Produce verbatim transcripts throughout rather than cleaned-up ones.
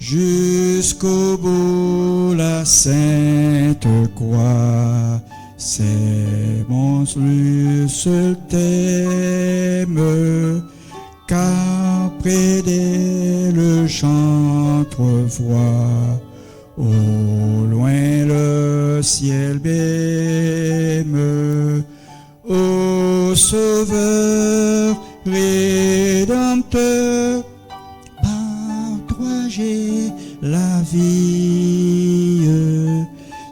Jusqu'au bout la sainte croix, c'est mon seul thème, car près d'elle j'entrevois au loin le ciel même. Ô Sauveur rédempteur, par toi j'ai la vie,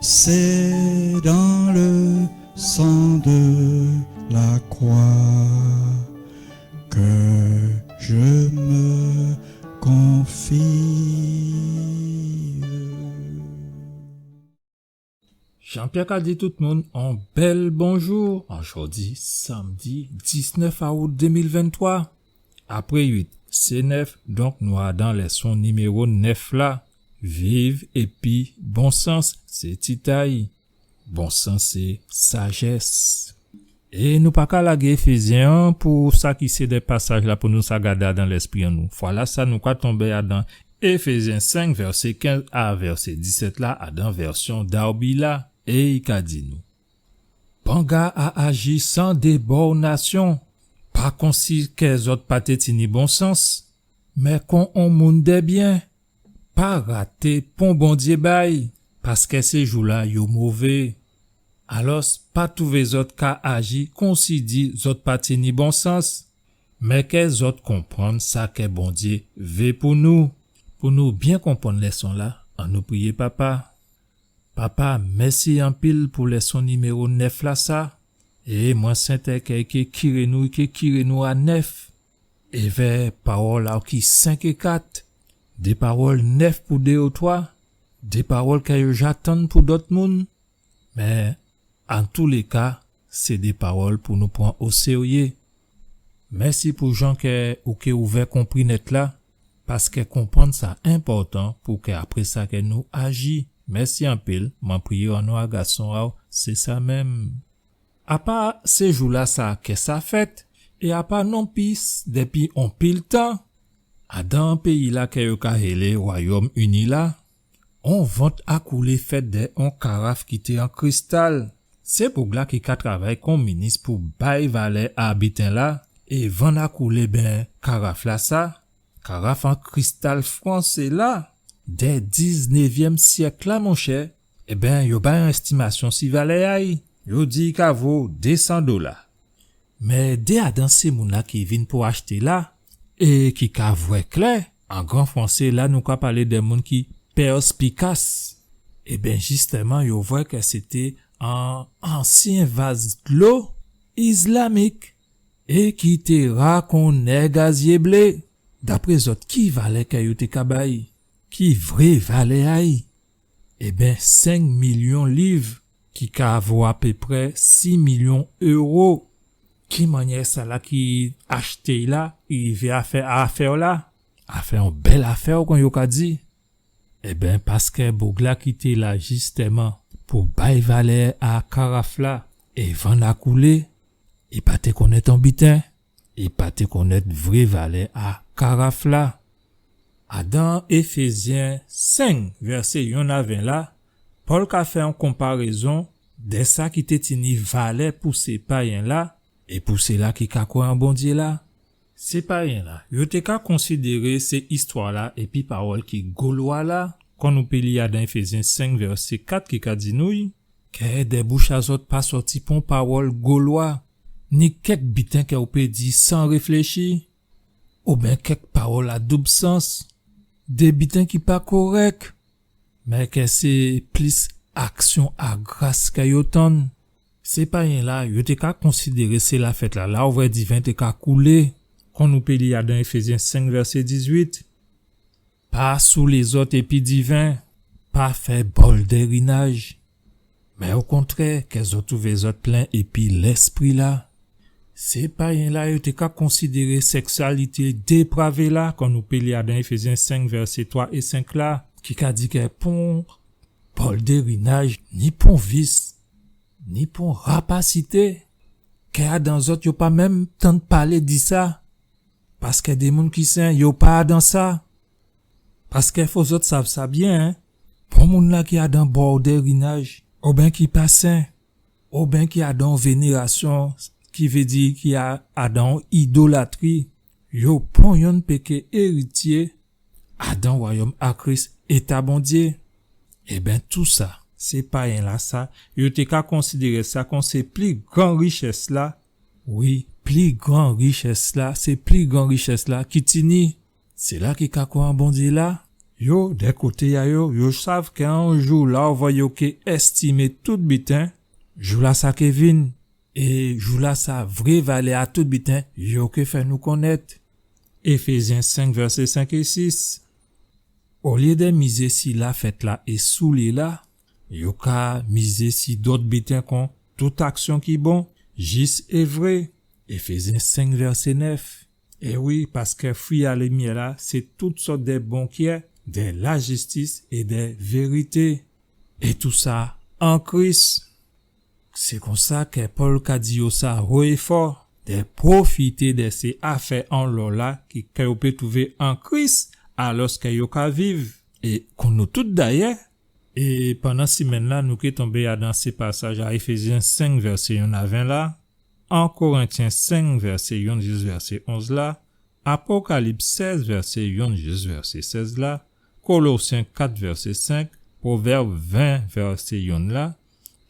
c'est dans le sang de la croix que je me confie. Jean-Pierre ka di tout moun on bèl bonjou. Jòdi sanmdi diznèf aout dé mil venntwa. Apré uit, sé nèf, donk nou adan lèson niméwo nèf la. Viv épi bon sans, sé tit a'y. Bon sans sé sajès. É nou pa ka lagé Éfézyen an pou sa ki sé dè pasaj la pou nou sa gadé adan lèspri an nou. Fwa-lasa nou ka tonbé adan Éfézyen senk, vèsé kenz a vèsé disèt la, adan vèsyon Darby la, é i ka di nou: Panga a aji san débònasyon, pa konsi kè zòt pa té tini bon sans, mé kon on moun dè byen. Pa raté pon Bondyé bay, paskè sé jou-la yo mové. Alòs, pa twouvé zòt ka aji konsidi zòt pa tini bon sans, mé kè zòt konprann sa kè Bondyé vé pou nou. Pou nou byen konprann lèson-la, annou priyé Papa. Papa, mèsi anpil pou lèson niméwo nèf la sa. É mwen sentè kè i ké kiré nou, i ké kiré nou a nèf. Èvè pawòl a'w ki senk é kat, dé pawòl nèf pou dé ou twa, dé pawòl kè yo ja tann pou dòt moun. Mé antouléka, sé dé pawòl pou nou pran o sèryé. Mèsi pou jan kè ou ké ouvè konprinèt la, paskè konprann sa enpòtan pou kè apré sa kè nou aji. Mèsi anpil, mwen priyé an non a gason a'w, sé sa menm. Apa sé jou-la sa kè sa fèt, é apa non plis dépi on pil tan, adan péyi-la kè yo ka rélé Wayòm Ini la, on vant a koulé fèt dè on karaf ki té an kristal. Sé boug-la ki ka travay kon minis pou bay valè a biten-la, é vann a koulé ben karaf-la sa, karaf an kristal fransé la, dè diznévyèm syèk la, monchè, ében, yo bay on èstimasyon si valè a'y, yo di i ka vo dé san dola. Mé dé adan sé moun-la ki vin pou achté la, é ki ka vwè klè, an gran fransé la, nou ka palé dè moun ki pèspikas. Ében, jistèman, yo vwè kè sété on ansyen vaz dlo izlamik é ki té ra kon nèg a zyé blé. Dapré zòt, ki valè kè yo té ka bay? Ki vré valè a'y? Ében, senk milyon liv, ki ka vo apéprè sis milyon éwo. Ki mannyè sala ki achté'y la rivé a fè afè-la? A fè on bèl afè, kon yo ka di. Ében, paskè boug-la ki té la jistèman pou bay valè a karaf-la é vann a koulé, i pa té konnèt on biten, i pa té konnèt vré valè a karaf-la. Adan Éfézyen senk, vèsé yonn a ven la, Pòl ka fè on konparézon dè sa ki té tini valè pou sé payen-la é pou sila ki ka kwè an Bondyé la. Sé payen-la, yo té ka konsidéré sé istwa-la épi pawòl ki golwa la, kon nou pé li adan Éfézyen senk vèsé kat ki ka di nou, kè dè bouch a zòt pa sòti pon pawòl golwa, ni kèk biten kè ou pé di san réfléchi, oben kèk pawòl a doub sans, dé biten ki pa kòrèk, mé kè sé plis aksyon a gras kè yo tann. Sé payen-la, yo té ka konsidéré sé lafèt-la, la ou vwè diven té ka koulé, kon nou pé li adan Éfézyen senk vèsé dizuit. Pa soulé zòt épi diven, pa fè bòl dèrinaj. Mé okontrè, kè zòt twouvé zòt plen épi Lèspri-la. Sé payen-la, yo té ka konsidéré sèksyalité dépravé la, kon nou pé li adan Éfézyen senk vèsé twa é senk la, ki ka di kè pon bòl dèrinaj, ni pon vis, ni pon rapasité, kè adan zòt yo pa menm tann palé di sa, paskè dé moun ki sen, yo pa adan sa. Paskè fò zòt sav sa byen, en. Bon moun-la ki adan bòdèrinaj, oben ki pa sen, oben ki adan vénérasyon, ki vé di ki a-, adan idolatri, yo pon yonn pé ké érityé adan wayòm a Kris é ta Bondyé. Ében, tousa, sé payen-lasa, yo té ka konsidéré sa kon sé pli gran richès-la. Wi, pli gran richès-la, sé pli gran richès-la ki tini. Sila ki ka kwè an Bondyé la, yo, dè koté a yo, yo sav kè an jou-la, ou vwè yo ké èstimé tout biten, jou-lasa ké vin, é jou-lasa vré valè a tout biten, yo ké fè nou konnèt. Éfézyen senk, vèsé senk é sis. Olyé dè mizé si lafèt-la é soulyé-la, yo ka mizé si dòt biten kon tout aksyon ki bon, jis é vré. Éfézyen senk, vèsé nèf. É wi, paskè fwi a limyè-la, sé tout sòt dè bon kyè, dè lajistis é dè vérité. É tousa an Kris. Sé konsa kè Pòl ka di yo sa wo é fò, dè pwofité dè sé afè an lò-la ki, kè yo pé twouvé an Kris, alòskè yo ka viv. É kon nou tout dayè, é pandan simenn-la, nou ké tonbé adan sé pasaj a Éfézyen senk, vèsé yonn a ven la, An Korentyen senk, vèsé yonn jis vèsé onz la, Apokalips sèz, vèsé yonn jis vèsé sèz la, Kolosyen kat, vèsé senk, Pwovèb ven, vèsé yonn la,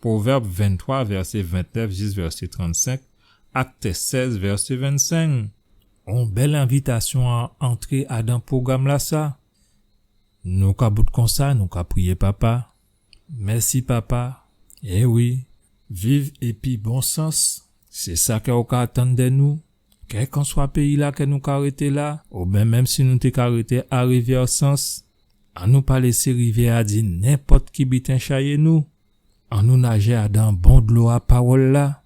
Pwovèb venntwa, vèsé ventnèf jis vèsé trannsenk, Akt sèz, vèsé vennsenk. On bèl envitasyon a antré adan pwogram-lasa. Nou ka bout konsa, nou ka priyé, Papa. Mèsi, Papa. É wi, viv épi bon sans, sé sa kè ou ka atann dè nou. Kèlkanswa péyi-la kè nou ka rété la, oubyen menm si nou té ka rété a Rivyèsans, annou pa lésé rivyè-la di nenpòt ki biten chayé nou. Annou najé adan bon dlo a pawòl-la.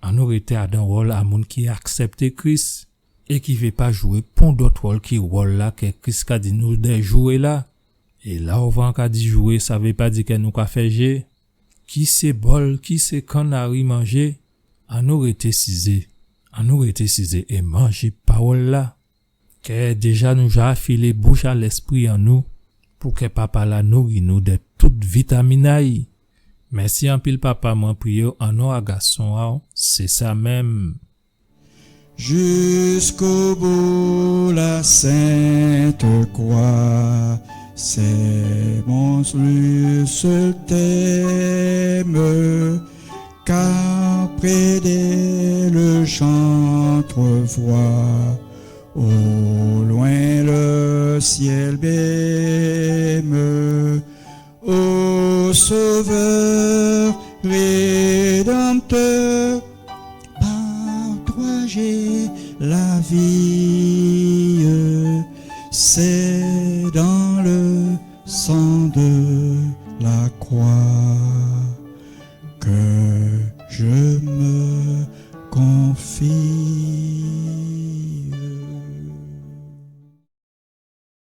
Annou rété adan wòl a moun ki aksèpté Kris é ki vé pa jwé pon dòt wòl ki wòl-la kè Kris ka di nou dè jwé la. É la ou vwè an ka di jwé, sa vé pa di kè nou ka fè jé. Ki sé bòl, ki sé kannari manjé, annou rété sizé. Annou rété sizé é manjé pawòl-la. Kè déja nou ja filé bouch a lèspri an nou, pou kè Papa-la nouri nou dè tout vitamin a'y. Mèsi anpil, Papa, mwen priyé'w an non a Gason a'w, sé sa menm. Jusqu'au bout la sainte croix, c'est mon seul thème, car près d'elle j'entrevois au loin le ciel même. Ô Sauveur Rédempteur, par toi j'ai la vie, c'est dans le sang de la croix que je me confie.